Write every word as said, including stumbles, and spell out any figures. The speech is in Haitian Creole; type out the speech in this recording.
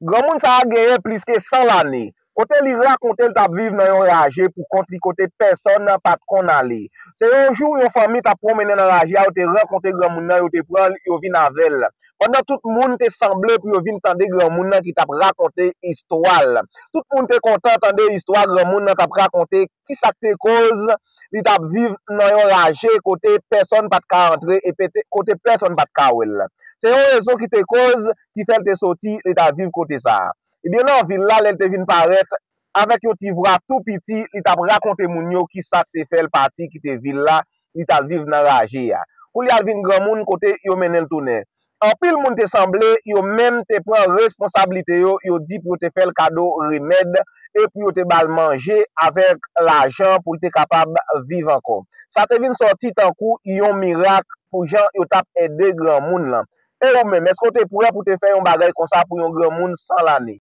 Granmoun sa a genyen plis ke san lane. Kote li rakonte l t ap viv nan yon raje pou kont li kote pèsòn pa t konn ale. Se yon jou, yon fanmi t ap pwonmennen nan raje a, yo te rankontre granmoun nan, yo te pran l, yo vin avè l. Pandan tout moun te sanble pou yo vin tande granmoun nan ki t ap rakonte istwa l. Tout moun te kontan tande istwa granmoun nan t ap rakonte, ki sa k te koz li t ap viv nan yon raje kote pèsòn pa t ka antre e pete- kote pèsòn pa t ka wè l. Se yon rezon ki te koz ki fè l te soti, li t al viv kote sa a. Ebyen, nan vil la, lè l te vin parèt, avèk yon ti vwa tou piti, li t ap rakonte moun yo ki sa k te fè l pati kite vil la, li t al viv nan raje a. Kounye a, l vin granmoun kote yo mennen l tounen. Anpil moun te sanble, yo menm te pran responsablite yo, yo di pou yo te fè l kado remèd e pou yo te ba l manje avèk lajan pou l te kapab viv ankò. Sa te vin sòti tankou yon mirak pou jan yo t ap ede granmoun lan. E ou menm, èske w te prè pou te fè yon bagay konsa pou yon granmoun san lane?